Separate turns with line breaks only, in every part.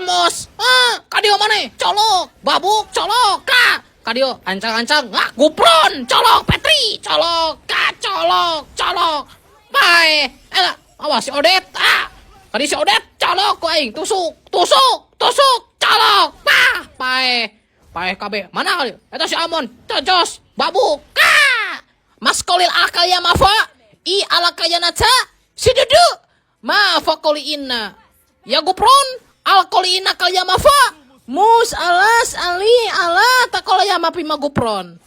termos. Ah, kadieu maneh? Colok, babuk, colok, ka. Kadieu ancang-ancang, ah, Gupron, colok, Petri, colok, ka, colok, colok. Paeh. Eh, awas si Odet. Ah. Kadieu si Odet, colok ku aing, tusuk, tusuk, tusuk, colok. Pah, paeh. Paeh kabeh. Mana kali? Eta si Amon, cocos, babuk, ka. Mas kolil akal ya mafa, i ala kaya naca, si dudu. Ma fakoli inna. Ya Gupron, alkoli inna kal ya mafa. Mus alas ali ala takola ya mapi magupron.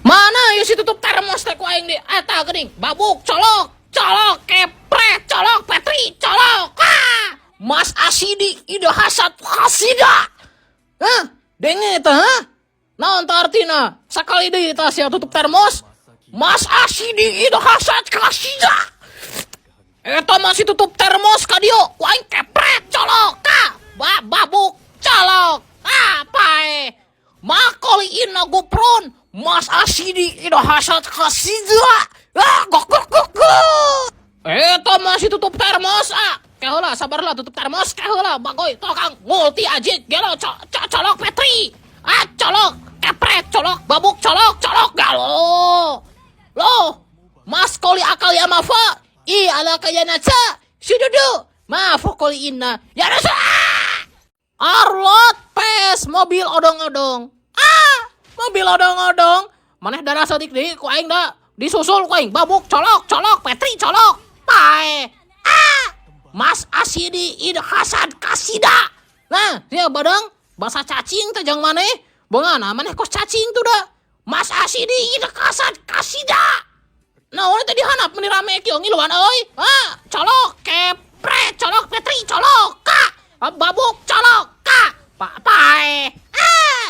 Mana ya si tutup termos teh ku aing di eta geuning. Babuk, colok, colok, kepret, colok, Petri, colok. Ah! Mas Asidi ida hasad kasida. Hah? Denge eta, ha? Naon tah artina? Sakali deui tah sia tutup termos. Mas Asidi ida hasad kasida. Eta masih tutup termos ka dieu. Ku aing kepret, colok, ka. Ba babuk, colok. Ah, paeh. Makoli inna Gupron. Mas Asidi ida hasad kasida. Ah, gok gok gok gok. Eta masih tutup termos, ah. Keheula, sabarlah, tutup termos keheula, bagoy tokang ngulti aja gelo colok Petri. Ah, colok, kepret, colok, babuk, colok, colok galo. Loh, mas koli akal ya mafa. I ala kaya naca. Si dudu. Ma fokoli inna. Ya rasa. Arlot pes mobil odong-odong. Ah, mobil odong-odong. Maneh darah saeutik deui ku aing da disusul ku aing, babuk, colok, colok, Petri, colok. Paeh. Ah, Mas Asidi id hasad kasida. Nah, dia badang bahasa cacing teh jang maneh. Bongana maneh kos cacing tuh da. Mas Asidi id hasad kasida. Nah, urang tadi hanap meni rame kieu ngiluan euy. Ah, colok, kepret, colok, Petri, colok, ka. Ah, babuk, colok, ka. Pa paeh. Ah.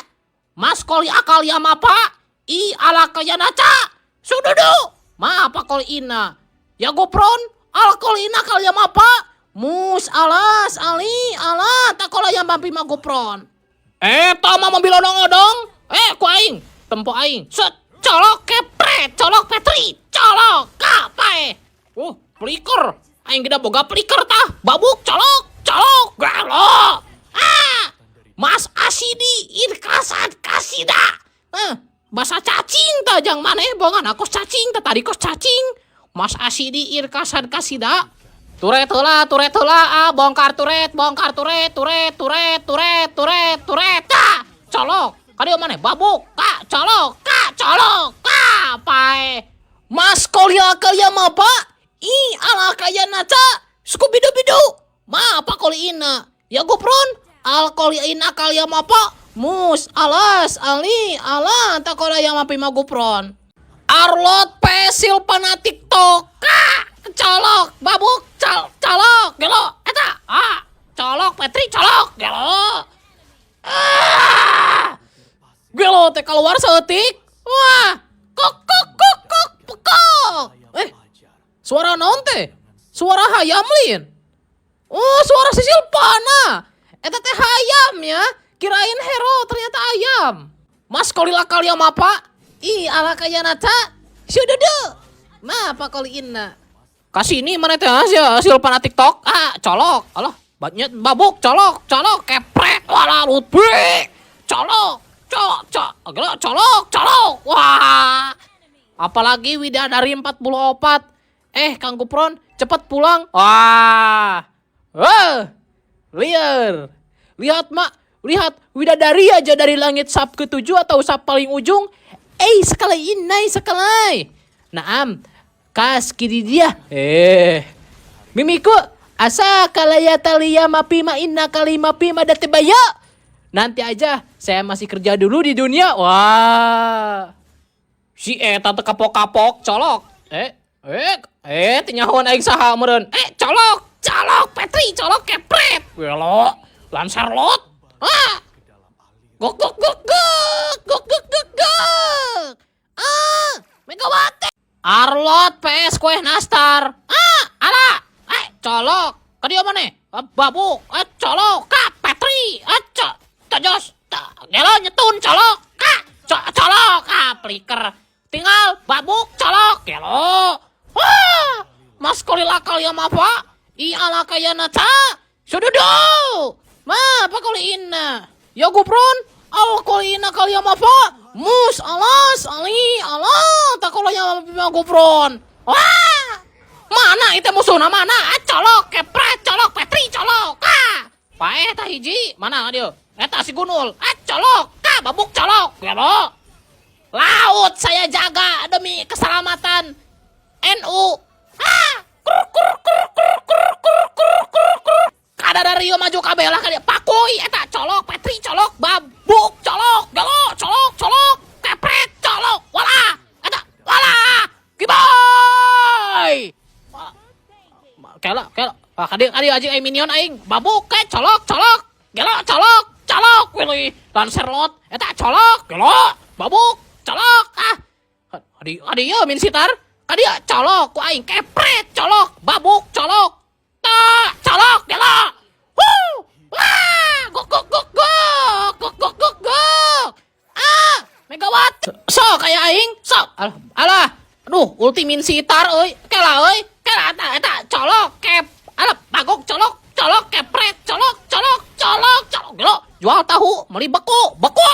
Mas koli akal ya mapa? I ala kaya naca. Sududu. Ma apa koli ina? Ya Gupron, al koli ina kal ya mapa? Mus alas ali ala takola yang mampi ma Gupron. Eh, mah mobil odong-odong. Eh, ku aing, tempo aing. Set, colok kepret, colok Petri, colok ka paeh. Flicker. Aing geda boga flicker tah. Babuk, colok, colok, galo. Ah! Mas Asidi irkasad kasida. Eh, bahasa cacing tah jang maneh bongan aku cacing tah tadi kos cacing. Mas Asidi irkasad kasida. Turet heula, turet heula, ah, bongkar turet, turet, turet, turet, turet, turet, tah, colok. Kadieu maneh babuk, ka, colok, ka, colok, ka, paeh. Mas kolia kaya mapa? I ala kaya naca, Scooby Doo. Ma apa koli ina? Ya Gupron, al koli ina kaya mapa? Mus, alas, ali, ala, takola yang mapi ma Gupron. Arlot pesil fanatik toka, colok, babuk, colok, gelo, eta, ah, colok, Petri, colok, gelo. Ah, gelo teh keluar saeutik. Wah, kok kok kok kok pekok. Eh, suara naon teh? Suara hayam lin. Oh, suara si Silpana. Eta teh hayam ya. Kirain hero ternyata ayam. Mas kolila kaliam apa? Ih, ala kaya naca. Sududu. Ma apa koli inna? Kasih ini mana teh hasil Silpana TikTok. Ah, colok. Alah, banyak babuk, colok, colok, kepret. Walah, lutfi. Colok, colok, colok, colok, colok. Wah. Apalagi widadari 44. Eh, Kang Gupron, cepet pulang. Wah. Wah. Liar. Lihat, Mak. Lihat widadari aja dari langit sap ketujuh atau sap paling ujung. Eh, sekali inai sekali. Naam. Kas kiri dia. Eh. Mimiku, asa kalaya talia mapi ma inna kalima pi ma datebaya. Nanti aja, saya masih kerja dulu di dunia. Wah. Si eta teu kapok-kapok, colok. Eh, eh, eh, teu nyahoan aing saha meureun. Eh, colok, colok, Petri, colok kepret. Gelo, Lancelot. Ah. Gok gok gok gok gok gok gok gok. Ah, Megawati. Arlot PS kue nastar. Ah, ala. Eh, colok. Kadieu maneh? Ah, babuk. Eh, colok. Ka, Petri. Eh, cok. Tojos. Gelo nyetun colok. Ka, colok. Ah, flicker. Tinggal babuk colok. Gelo. Wah, Mas kolil akal ya apa? I ala kaya naca. Sududu. Ma pakoli inna. Ya gupron al koli inna kali mafa mus alas ali Allah takolanya gupron. Wah, mana itu musuhna mana? Ah, colok kepret, colok Petri, colok. Ah, paeh tah hiji, mana dia? Eta si Gunul. Ah, colok, ka babuk colok. Gelo. Laut saya jaga demi keselamatan NU. Ah, kur kur kur kur kur kur kur kur kur. Kadadario maju kabeh lah kadieu. Pakuy eta colok Petri, colok babuk, colok gelo, colok colok kepret, colok. Wala eta wala kiboy. Kela kela. Ah, kadieu kadieu aja aing minion aing babuk ke colok colok gelo colok colok willy Lancelot eta colok gelo babuk colok. Ah, kadieu kadieu min sitar kadieu colok ku aing kepret, colok babuk, colok ta colok gelo. Wuh, wah, gok gok gok gok gok gok gok gok. Ah, megawatt sok kayak aing sok. Alah alah, aduh, ulti min sitar euy. Kela euy, kela eta eta colok kep, alah, bagok colok colok kepret, colok colok colok colok gelo. Jual tahu beli beku beku,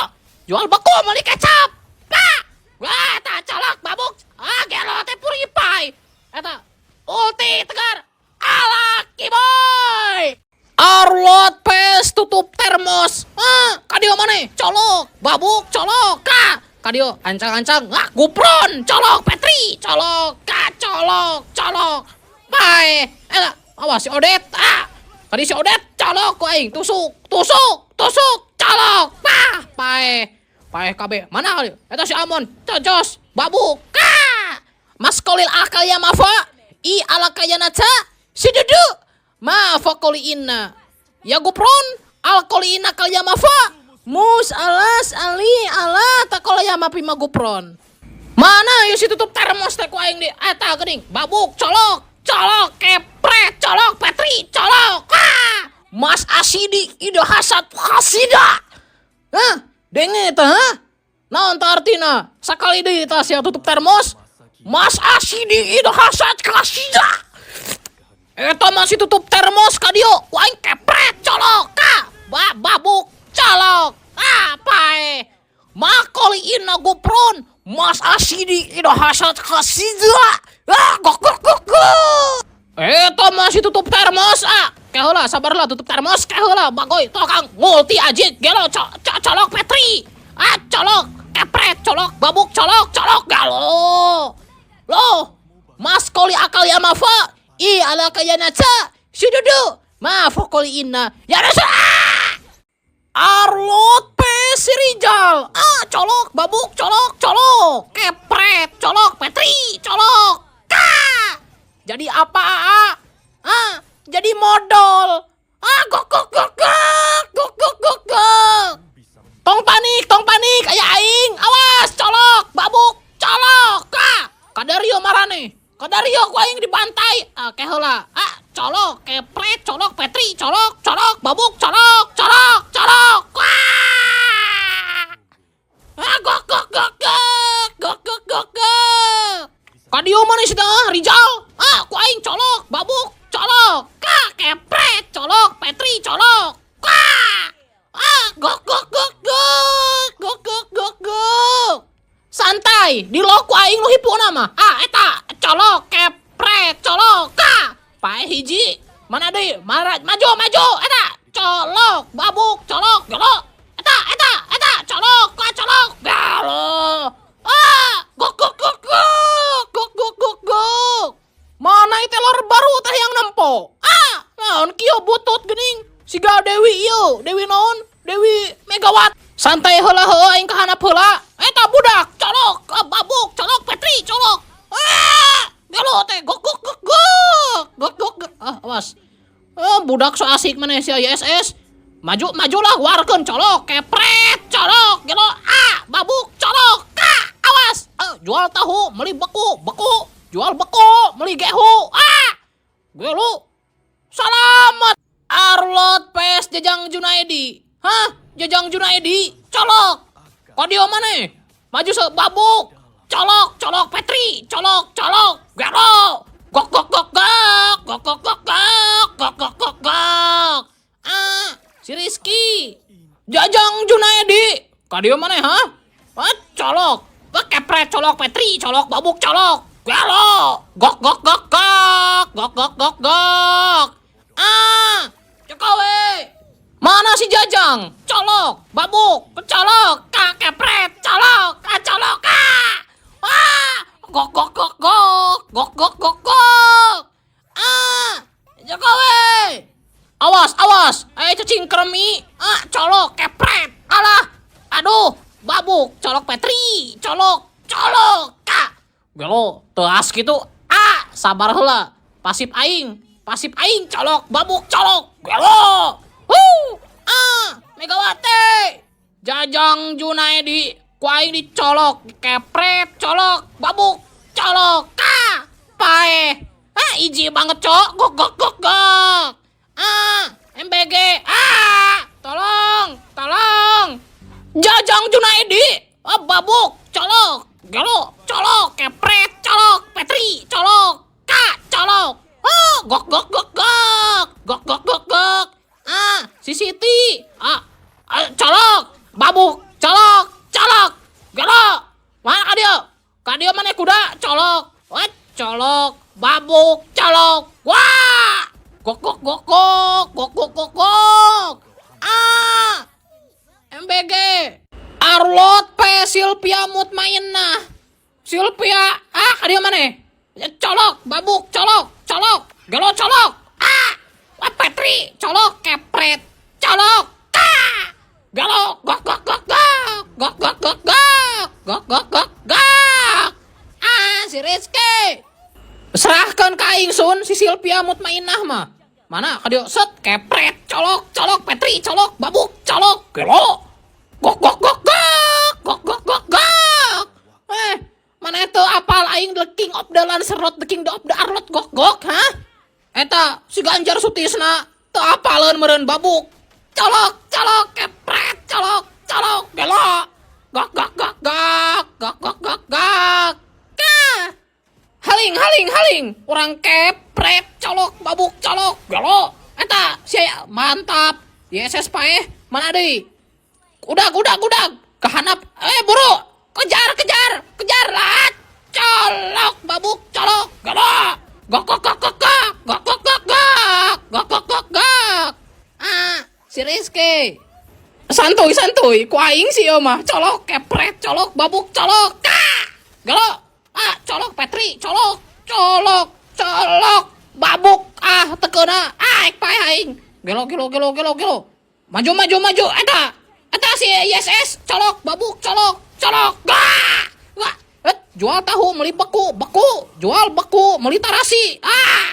jual beku beli kecap. Pak, wah, eta colok babuk. Ah, gelo teh purify eta ulti tegar ala kiboy. Arlot pes tutup termos. Ah, kadio mana? Colok, babuk, colok, ka. Kadio ancang-ancang, ah, gupron, colok, Petri, colok, ka, colok, colok. Bae, eh, awas si Odet, ah. Kadi si Odet, colok ku aing, tusuk, tusuk, tusuk, colok, pah, pae. Pae KB, mana kali? Eta si Amon, cocos, babuk, ka. Mas kolil akal ya mafa, i ala kaya naca, si dudu, ma fakoli inna. Ya gupron, al koli inna kal ya mafa, mus alas ali ala takola ya mapi magupron. Mana yuk si tutup termos teh ku aing di eta geuning, babuk, colok, colok, kepret, colok, Petri, colok. Ah! Mas Asidi ide hasad hasida. Hah? Denge eta ha? Naon tah artina? Sakali deui tah sia tutup termos. Mas Asidi ide hasad kasida. Eta masih tutup termos ka dieu. Ku aing kepret colok ka. Ba babuk colok. Ah, pae. Makoli inna gupron. Mas Asidi ide hasad kasida. Ah, gok gok gok gok. Eta masih tutup termos ah. Keheula sabarlah tutup termos keheula bagoy tokang ngulti aja gelo colok Petri. Ah, colok kepret, colok babuk, colok colok galo. Loh, Mas koli akal ya mafa i ala kaya naca si dudu ma fokoli inna ya rasul. Ah! Arlot P si Rijal. Ah, colok babuk, colok colok kepret, colok Petri, colok ka. Jadi apa ah? Ah, jadi modal. Ah, gok gok gok gok gok gok gok gok. Tong panik, tong panik, aya aing. Awas, colok babuk, colok ka. Kadario marane, kadario ku aing dibantai. Ah, keheula. Ah, colok kepret, colok Petri, colok colok babuk, colok colok colok. Wah! Ah, gok gok gok gok gok gok gok gok. Kadio mana sih ah Rijal? Ah, ku aing colok babuk, colok ka kepret, colok Petri, colok ka. Ah, gok gok gok gok gok gok gok gok. Santai di loku aing nu hipuna mah. Ah, eta colok kepret, colok ka. Pae hiji, mana deui? Mara maju maju eta colok babuk, colok gelo eta eta eta colok ka colok gelo. Ah, gok gok gok gok gok gok gok gok. Mana itu telur baru teh yang nempo? Ah, naon kieu butut geuning siga Dewi ieu, Dewi naon, Dewi Megawatt. Santai heula heueuh aing ka handap heula. Eta budak colok, ah, babuk colok Petri, colok. Ah, gelo teh gok gok gok gok gok gok gok. Ah, awas. Oh, budak so asik mana si ISS. Maju majulah warkeun, colok kepret, colok gelo. Ah, babuk colok ka. Awas. Ah, jual tahu beli beku beku, jual beku beli gehu. Ah, gelo. Selamat Arlot PS Jajang Junaidi. Hah, Jajang Junaidi colok. Kodio mana maju se babuk colok colok Petri, colok colok gelo gok gok gok gok gok gok gok gok gok gok gok gok. Ah. Si Rizky. Jajang Junaedi. Ka dieu maneh ha? Ah, colok. Wah, kepret colok Petri, colok babuk colok. Gelo. Gok gok gok gok. Gok gok gok gok. Ah, Jokowi. Mana si Jajang? Colok, babuk, colok, kak kepret, colok, ah, colok, ah. Ah, gok gok gok gok, gok gok gok gok. Ah, Jokowi. Awas, awas, eh cacing kremi. Ah, colok, kepret. Alah, aduh, babuk, colok Petri, colok, colok, kak. Gelo, teas gitu. Ah, sabar heula. Pasif aing, pasif aing, colok, babuk, colok. Gelo. Huh. Ah, Megawati. Jajang Junaedi, ku aing dicolok, kepret, colok, babuk, colok, ka, paeh. Ah, iji banget, cok. Gok gok gok gok. Ah, MBG. Ah, tolong, tolong. Jajang Junaedi. Ah, babuk, colok, gelo, colok, kepret, colok, Petri, colok, ka, colok. Oh, gok gok gok gok. Gok gok gok gok. Ah, si Siti. Ah, ah, colok, babuk, colok, colok. Gelo. Mana ka dieu? Ka dieu mana kuda? Colok. Wah, colok, babuk, colok. Wah! Gok gok gok gok, gok gok gok gok. Ah! MBG. Arlot P Silvia Mutmainah. Silvia, ah, ka dieu mana? Ya, colok, babuk, colok, colok, gelo colok. Ah! Wah, Petri, colok, kepret, colok. Ah! Gelo, gok gok gok gok, gok gok gok gok, gok gok gok gok. Ah, si Rizky. Serahkan ka aing sun si Silvia Mutmainah mah. Mana ka dieu set kepret colok colok Petri colok babuk colok gelo. Gok gok gok gok gok gok gok gok. Eh, mana itu apal aing the king of the Lancelot, the king of the Arlot gok gok, ha? Eta si Ganjar Sutisna teu apaleun meureun babuk. Colok colok kepret colok colok gelo. Gok gok gok gok gok gok gok gok. Kah. Haling haling haling urang kepret colok babuk colok gelo eta si mantap ISS paeh mana deui udah udah udah kehanap eh buru kejar kejar kejar lah colok babuk colok gelo gok gok gok gok gok gok gok gok gok gok gok gok gok. Ah, si Rizky santuy santuy ku aing sih mah colok kepret colok babuk colok kah gelo. Ah, colok Petri, colok, colok, colok, babuk, ah, tekena, ah, ek paeh aing. Gelo, gelo, gelo, gelo, gelo. Maju, maju, maju, eta, eta si ISS, colok, babuk, colok, colok, gah, wah, eh, jual tahu, beli beku, beku, jual beku, beli tarasi, ah.